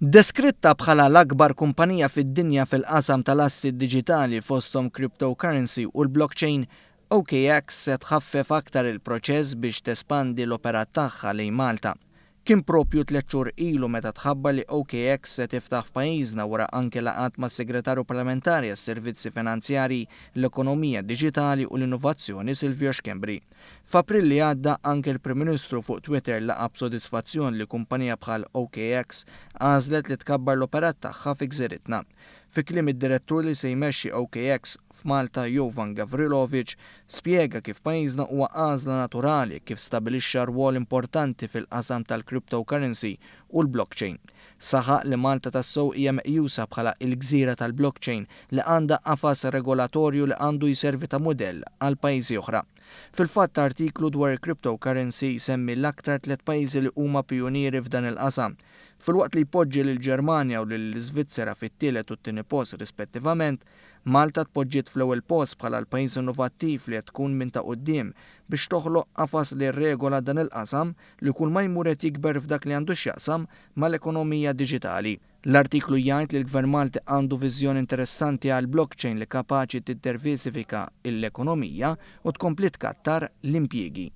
Deskritta bħala l-akbar kumpanija fid-dinja fil-qasam tal-assi diġitali fosthom cryptocurrency u l-blockchain, OKX se tħaffef aktar il-proċess biex tespandi l-operat tagħha lejn Malta. Kien propju 3 xhur ilu meta tħabbar li OKX se tiftaħ f'pajjiżna wara anke laqgħat mas-Segretarju Parlamentari għas-Servizzi Finanzjarji, l-Ekonomija Diġitali u l-Innovazzjoni Silvio Schembri. F'April li għadda anke l-Prim Ministru fuq Twitter laqa' b'sodisfazzjon li kumpanija bħal OKX għażlet li tkabbar l-operat tagħha fi gżiritna. Fi kliem id-direttur li se jmexxi OKX f'Malta Jovan Gavrilovic spjega kif pajjiżna huwa għażla naturali kif stabilixxa rwol importanti fil-qasam tal-cryptocurrency u l-blockchain. Saħaq li Malta tassew hija meqjusa bħala il-gżira tal-blockchain li għandha qafas regolatorju li għandu jservi ta' mudell għal pajjiżi oħra. Fil-fatt artiklu dwar il-cryptocurrency jsemmi l-aktar tliet pajjiżi li huma pijunieri f'dan il-qasam. Filwaqt li jpoġġi lill-Ġermanja u lill-Iżvizzera fit-tielet u t-tieni post rispettivament, Malta tpoġġiet fl-ewwel post bħala l-pajjiż innovattiv li qed tkun minn ta' quddiem biex toħloq qafas li rregola dan il-qasam li kull ma jmur qed jikber f'dak li għandu x'jaqsam mal-ekonomija diġitali. L-artiklu jgħid li l-Gvern Malti għandu viżjoni interessanti għal blockchain li kapaċi tiddiversifika l-ekonomija u tkompli tkattar l-impjiegi.